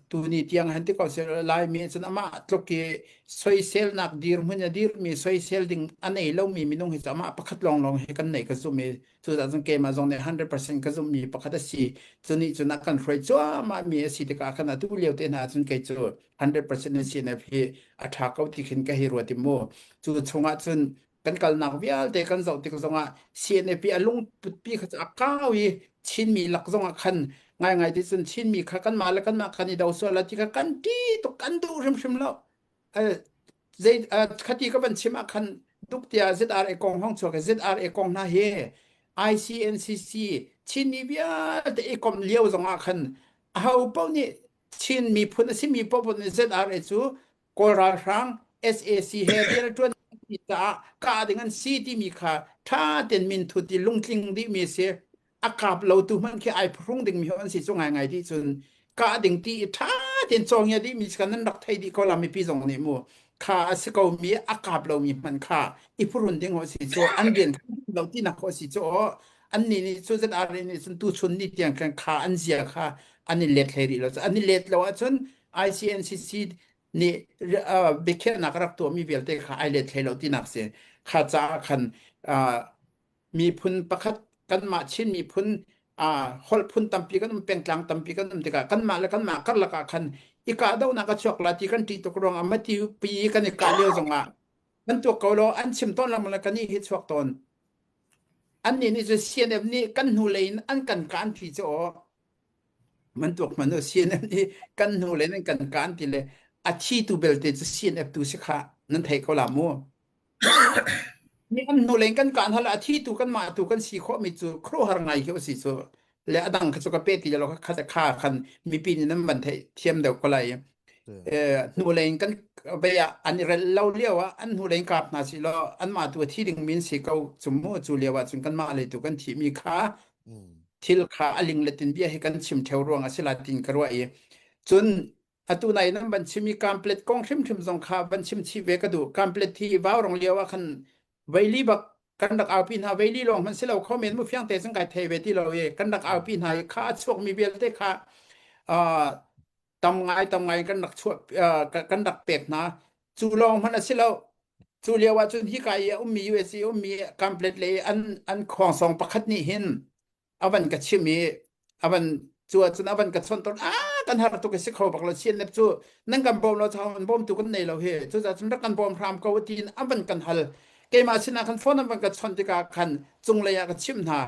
Tuni tiang han ti ko seh Laimi cun amah tluk i soiselnak dirhmun a dirmi soisel ding a nei lomi minung hi cu amah pakhat lawnglawng hi kan neih ka zumh i cucaah cun keimah zong nih 100% ka zumhmi pakhat a si. Cu nih cun a kan hruai cuahmahmi a si tikah khan atu lio te hna cun kei cu 100% in CNF hi a ṭha ko ti khin ka hei ruat i mu. Cu chungah cun kan kalnak vialte kan zoh tik zongah CNAP a lungputpi kha cu a kau i Chinmi lak zongah khan ngaingai ti cun Chinmi kha kanmah le kanmah kan i do sual la ti kha kan ṭi tuk kan duh hrimhrim lo. Zei khati ka van chim ah khan duk tiah ZRA kong hong chuak i ZRA kong hna hi ICNCC Chinmi vialte i komh lio zongah khan aho paoh nih Chin miphun a simi paoh nih ZRA cu Kawl ralhrang SAC he rian a ṭuan caah kah ding an si timi kha ṭha tein minthut i lungtling dihmi a si. A kap lotu hmanh khi ai phuhrung dingmi an si cu ngaingai ti cun kah ding ti i ṭha tein cawngia dihmi si kha nan rak thei dih ko la mipi zong nih mu kha a si ko mi a kap lomi hmanh kha i phuhrun ding ho si cu an rian kha lo tinak ho si cu an nih nih cu ZRA nih cun tuchun ni tiang khan kha an zia kha an i let hlei rih lo an i let lo ahcun ICNCC nih biakhiahnak rak tuahmi vialte kha ai let hlei lo tinak si kha caah khan miphun pakhat kanmah Chin miphun holh phun tampi kan um pengtlang tampi kan um tikah kanmah le kanmah karlak ah khan i kahdohnak a chuak la ti kan ṭih tuk ruangah mati pi kan i kah lio zongah kan tuak ko lo an chim tawn lengmang le kan i hi chuak tawn annih nih cun CNF nih kan hnulei in an kan kaan ti cu aw man tuak man u CNF nih kan hnulei in an kan kaan ti le a thi tu belte cu CNF tu si kha nan thei ko la mu mi an hnulei in kan kaan hal a thi tu kan mah tu kan si khawh mi cu khuaruahhar ngai khi si cu le a dang kha cu ka pe ti lo kha kha khan mipi nih nan van theih thiam deuh ko lai hnulei in kan vei ah an i relh lo lio ah an hnulei in kap hna si law anmah tu a thi ding min si ko cu mu cu lio ah cun kanmah lei tu kan thih mi kha thil kha a ling le tin bia hi kan chim theo ruang a si la tin ka ruah i cun atu nai nan van chim i kamplet kong hrimhrim zong kha van chim chih ve ka duh kamplet hi vaurong lio ah khan veili bak kan rak aupi hna veili lawng hmanh si lo kho men mu fiang te cun kai thei ve ti lo i kan rak aupi hna i kha a chuak mi vialte kha tam ngai tam ngai kan rak chuah kan rak pek hna cu lawng hmanh a si lo cu lio ah cun hika i a ummi USA ummi complet le an an khuangsawng pakhat nih hin a van ka chim i a van cu ahcun a van ka chawnh tawn a kan har tuk i si kho bak lo CNF cu nan kan bawm lo chang an bawmtu kan nei lo hi cucaah cun rak kan bawm hram ko tiin a van kan hal keimah sinah khan phone an van ka chawnh tikah khan cunglei ah ka chimh hna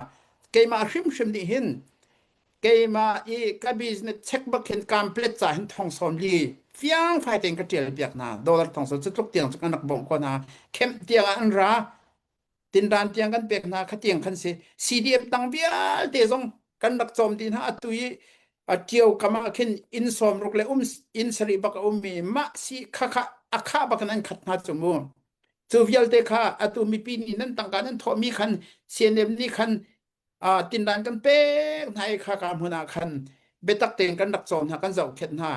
keimah hrimhrim nih hin keimah i ka business check bak hin kamplet ca hin thong sawm li fiang fai tein ka tial piak hna dollar thong sawm cu tluk tiang cu kan rak bawmh ko hna kemh tiang ah an ra tinran tiang kan pek hna kha tiang khan si CDF tang vialte zong kan rak cawm ti hna atu i a tio kam ah khin inn sawm ruk le um inn sarih bak a ummi mah si kha kha a kha bak in an khat hna cu mu cu vialte kha atu mipi nih nan tangka nan thawhmi khan CNM nih khan tindan kan pek hna i khaka hmun ah khan biatak tein kan rak cawm hna kan zohkhenh hna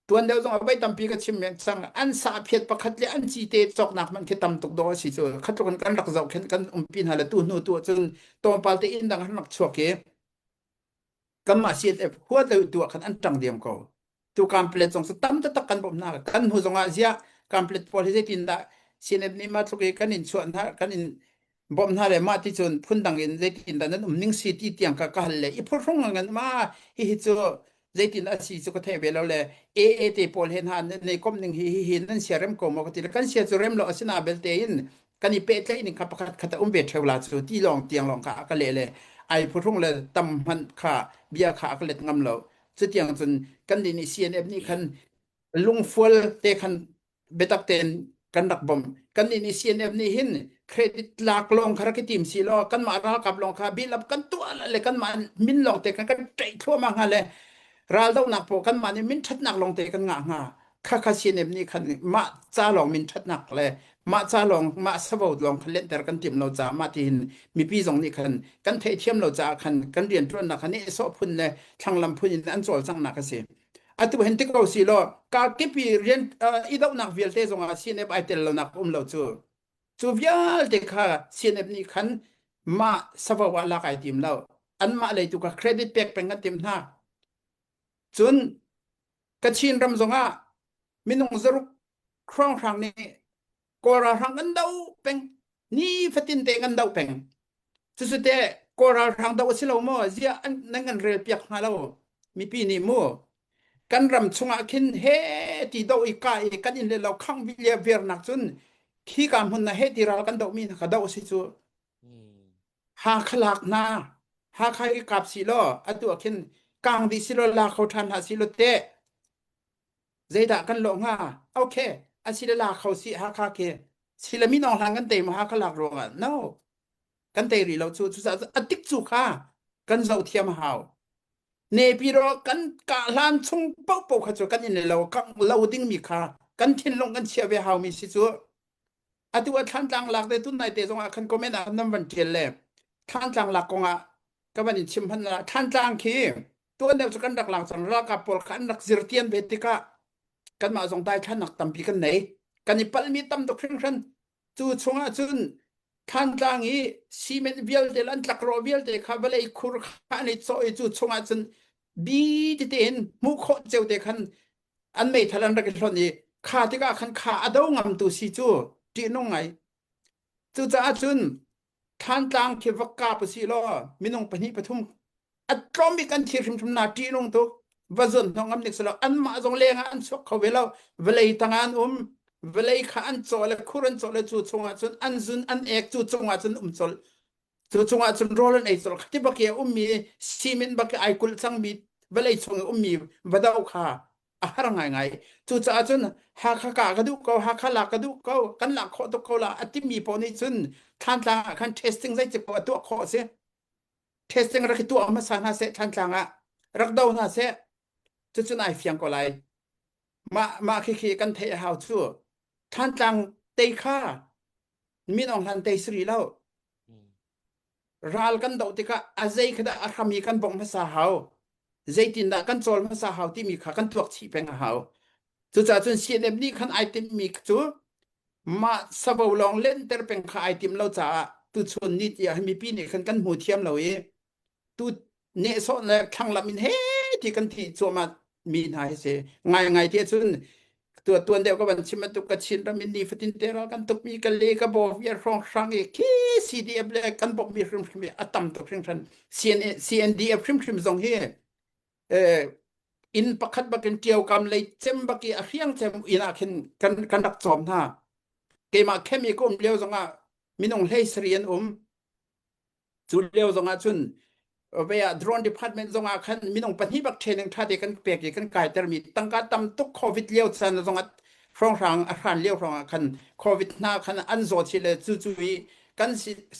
tuan deuh zong a voi tampi ka chim men cang an sahphiat pakhat le an cite cawknak hmanh khi tam tuk dawh a si cu khatluk in kan rak zohkhenh kan umpi hna le tu hnu tu cun tlawmpal te inn dang an rak chuak i kanmah CNF huat lo tu ah khan an ṭang diam ko tu kamplet zong cu tam taktak kan bawmh hna kan hnu zong ah ziah kamplet pawl hi zeitin dah CNF nih mah tluk i kan in chuah hna kan in bawmh hna le mah ti cun phundang in zeitin dah nan um ning si ti tiang ka ka hal le i phurhrung ngan ma hihi cu zeitin a si cu ka thei ve lo le AA te pawl he hna nan nei kom ning hi hi hi nan sia rem ko maw ka ti le kan sia cu rem lo asina belte in kan i pehtlaih ning kha pakhat khat a um ve ṭheo la cu ti lawng tiang lawng kha a ka leh le ai phuhrung le tam hmanh kha bia kha a ka let ngam lo cutiang cun kan nih nih CNF nih khan lungfual te khan biatak tein kan rak bawmh kan nih nih CNF nih hin credit lak lawng kha rak i tim si law kanmah ralkap lawng kha bilap kan tuah le kanmah min lawng te kan kan ṭaih thluahmah hnga le raldohnak pawl kanmah nih min ṭhatnak lawng te kan ngah hnga kha kha CNF nih khan mah ca lawng min ṭhatnak le mah ca lawng mah savo lawng khan lenter kan timh lo caah mah tihin mipi zong nih khan kan theihthiam lo caah khan kan rianṭuannak kha nehsawh phun le thlanglam phun in an cawlcanghnak a si. Atu hen ti ko si law ka kip i rian i dohnak vialte zong ah CNF ai tel lonak um lo cu. Cu vialte kha CNF nih khan mah savo ah lak ai tim lo. Anmah lei tu kha credit pek peng kan tim hna. Cun. Kachin ram zongah minung zaruk hrawnghrang nih Kawl ralhrang kan do peng ni fatin te kan do peng cucu te Kawl ralhrang do a si lo maw ziah an nan kan rel piak hnga lo mipi nih mu kan ram chungah khin he ti do i ka i kan in le lo khang vi le ver nak cun khi ka hmun na he ti ral kan do mi na ka do si cu Hakha lak hna Hakha i kap si law atu ah khin kang dih si law la kho ṭhan hlah si law te Zeidah kan lawh hnga? Okay, a si le la kho si Hakha khi. Si le minong hlang kan tei maw Hakha lak ruangah? No. Kan tei rih lo cu. Cucaah a tik cu kha kan zoh thiam a hau. Nepi ro kan kah hlan chung paohpaoh kha cu kan in le lo kangh lo dingmi kha kan thinlung kan chiah ve haumi si cu. Atu ah Thlantlang lak te tunai te zongah khan comment ah nan van ṭial le Thlantlang lak kongah ka van in chim hmanh la Thlantlang khi tuan deuh cu kan rak lang cang ralkap pawl kha an rak zirtian ve tikah kanmah zong daithlannak tampi kan nei kan i palhmi tam tuk hringhran cu chungah cun Thantlang i cement vialte le an tlakrawh vialte kha vawlei khur kha an i cawh i cu chungah cun bi tete in hmuh khawh ceu te khan an meithal an rak i hlonh i kha tikah khan kha a do ngamtu si cu ṭihnung ngai cucaah cun Thlantlang khi va kap usih law minung pahnih pathum a tlawm bik an thi hrimhrim na ṭihnung tuk va zuan hnawh ngam nik si lo anmah zong leng ah an chuak kho ve lo vawlei tangah an um vawlei kha an cawh le khur an cawh le cu chungah cun an zun an ek cu cungah cun um colh cu cungah cun rawl an ei colh khati bak i a ummi simin bak i ai kulh cangmi vawlei chung i ummi va do kha a har ngaingai. Cucaah cun Hakha kah ka duh ko, Hakha lak ka duh ko, kan lak khawh tuk ko la a timi paoh nih cun Thlantlang ah khan testing zeitik paoh a tuah khawh a si. Testing rak i tuah hmasa hna seh Thlantlang ah rak do hna seh. Cucun ai fiang ko lai. Mah mah khikhi kan theih a hau cu. Thlantlang tei kha Min Aung Hlaing tei si rih lo. Ral kan doh tikah a zei kha dah a hram i kan bongh hmasa hau. Zeitindah kan cawl hmasa hau timi kha kan tuak chih peng a hau. Cucaah cun CNF nih khan ai timhmi cu mah savo lawng lenter peng kha ai tim lo caah tuchun ni tiah mipi nih khan kan hmu thiam lo i tu nehsawh le thlanglamh in he ti kan ti cuahmah mi hna hi si ngai ngai ti cun tua tuan deuh ka van chim bantuk ka Chin ram in nifatin te ral kan tuk mi ka le ka bo viar hrawng hrang i khi CDF le kan bok mi hrimhrim hi a tam tuk hringhran CNDF hrimhrim zong hi inn pakhat bakin ṭio kam lei cem bak i a hriang cem inn ah khin kan kan rak cawm hna keimah khem i ka um lio zongah minung hlei sari an um Cu lio zongah cun ve ah drone department zongah khan minung pahnih bak training ṭha te kan pek i kan kaitermi tangka tam tuk covid lio caan zongah hrawnghrang a hran lio hrawngah khan covid hna khan an zawt hi le cu cu i kan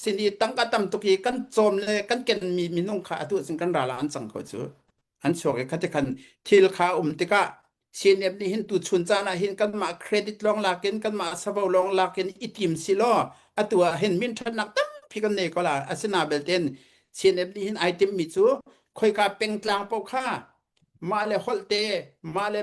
sin i tangka tam tuk i kan cawm le kan kenmi minung kha atu cun kan ral ah an cang ko cu an chuak i khati khan thil kha um tikah CNF nih hin tuchun caan ah hin kanmah credit lawng lakin kanmah savo lawng lakin i tim si law atu ah hin min ṭhatnak tampi kan nei ko la asina belten CNF nih hin ai timmi cu khoika pengtlang paoh kha mah le holh te mah le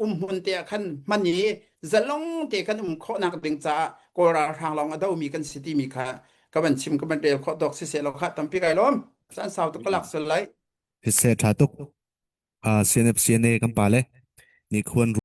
umhmun te ah khan hman i zalong te kan um khawhnak ding caah Kawl ralhrang lawng a domi kan si timi kha ka van chim ka van rel khawh tawk siseh law kha tampi kai lawm caan sau tuk ka lak sual lai Siseh ṭha tuk. CNF CNA kan pa le nih khuan.